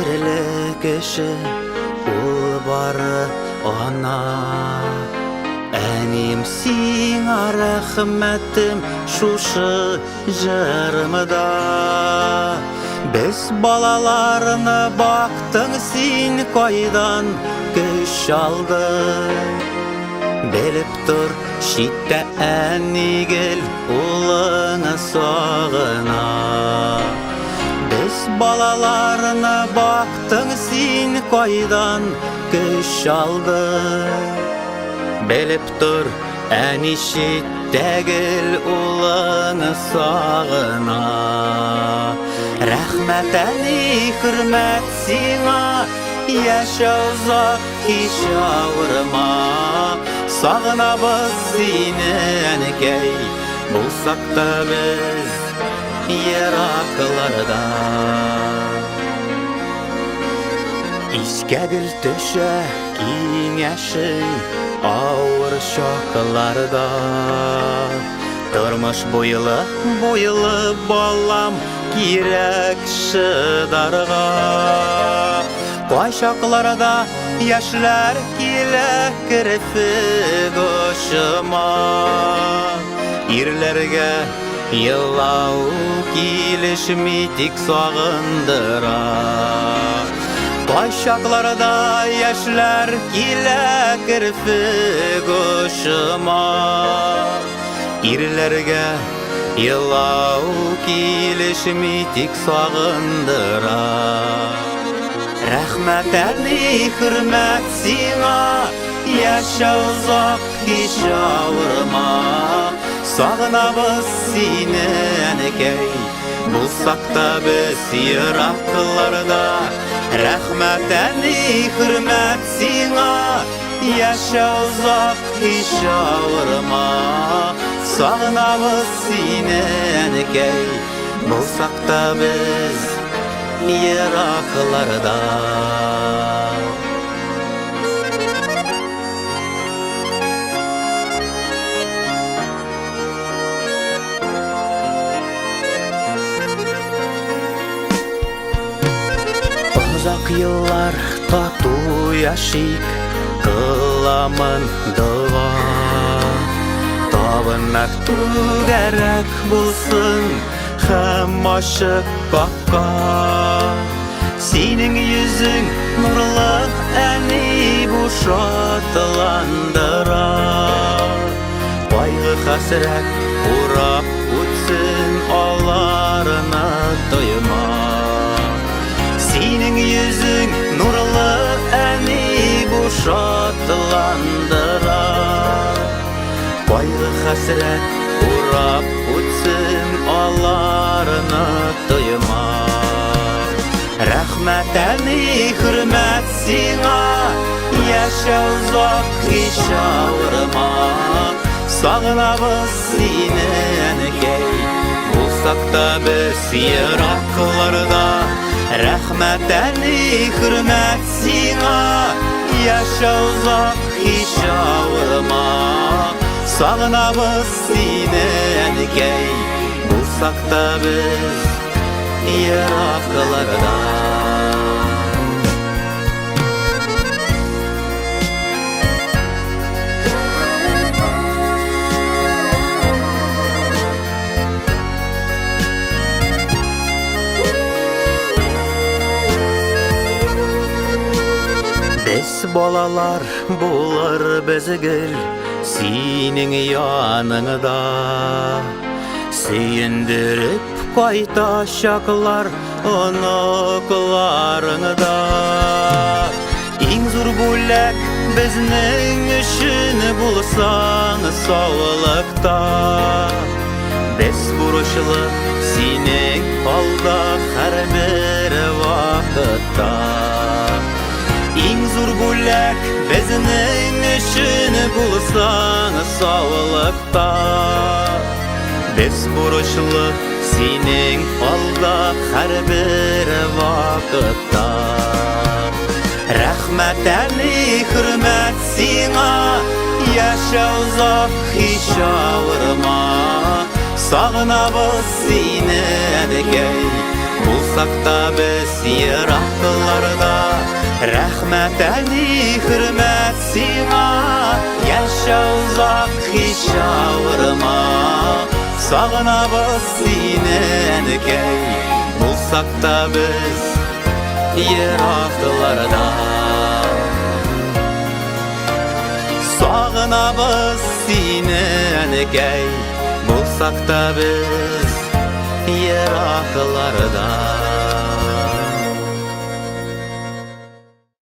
Кадерле кеше ул бары ана. Әнием, сиңа рәхмәтем шушы җырымда. Без балаларны бактың син кайдан көч алдың? Белеп тор, читтә әни гел улыңы сагына. Без балаларны бактың син кайдан көч алдың? Белеп тор, әни читтә гел улыңы сагына. Рәхмәт, әни, хөрмәт сиңа, яшә озак, һич авырма. Сагынабыз сине, әнекәй, булсак та без еракларда. Искә гел төшә киңәшең авыр чакларда. Тормыш буйлы, буйлы балам, кирәк чыдарга. Кайчакларда яшьләр килә керфек очыма. Ирләргә елау килешми, тик сагындыра. Кайчакларда яшьләр килә керфек очыма. Ирләргә елау килешми, тик сагындыра. Рәхмәт, әни, хөрмәт сиңа, яшә озак, һич авырма. Сагынабыз сине, әнекәй, булсак та без еракларда. Рәхмәт, әни, хөрмәт сиңа, яшә озак, һич авырма. Сагынабыз сине, әнекәй, булсак та без еракларда. Озак еллар тату яшик, кыламын дога. Табыннар түгәрәк булсын, һәм ачык капка. Синең йөзең нурлы, әни, бу шатландыра. Кайгы хәсрәт урап үтсен, аларны тойма. Синең йөзең нурлы, әни, бу шатландыра. Кайгы хәсрәт урап үтсен, аларны тойма. Рәхмәт, әни, хөрмәт сиңа, яшә озак, һич авырма. Сагынабыз сине, әнекәй, булсак та без еракларда. Рәхмәт, әни, хөрмәт сиңа, яшә озак, һич авырма. Сагынабыз сине, әнекәй, булсак та без еракларда. Без балалар булыр без гел синең яныңда. Сөендереп кайтачаклар оныкларың да. Иң зур бүләк безнең өчен булсаң саулыкта. Без бурычлы синең алда һәрбер вакытта. Иң зур бүләк безнең өчен булсаң саулыкта. Без бурычлы синең алда һәрбер вакытта. Рәхмәт, әни, хөрмәт сиңа, яшә озак, һич авырма. Сагынабыз сине, әнекәй, булса Булсак та без еракларда, рәхмәт, әни, хөрмәт сиңа. Яшә озак, һич авырма. Сагынабыз сине, әнкәй, булсак та без еракларда. Сагынабыз сине, әнкәй, булсак та без еракларда.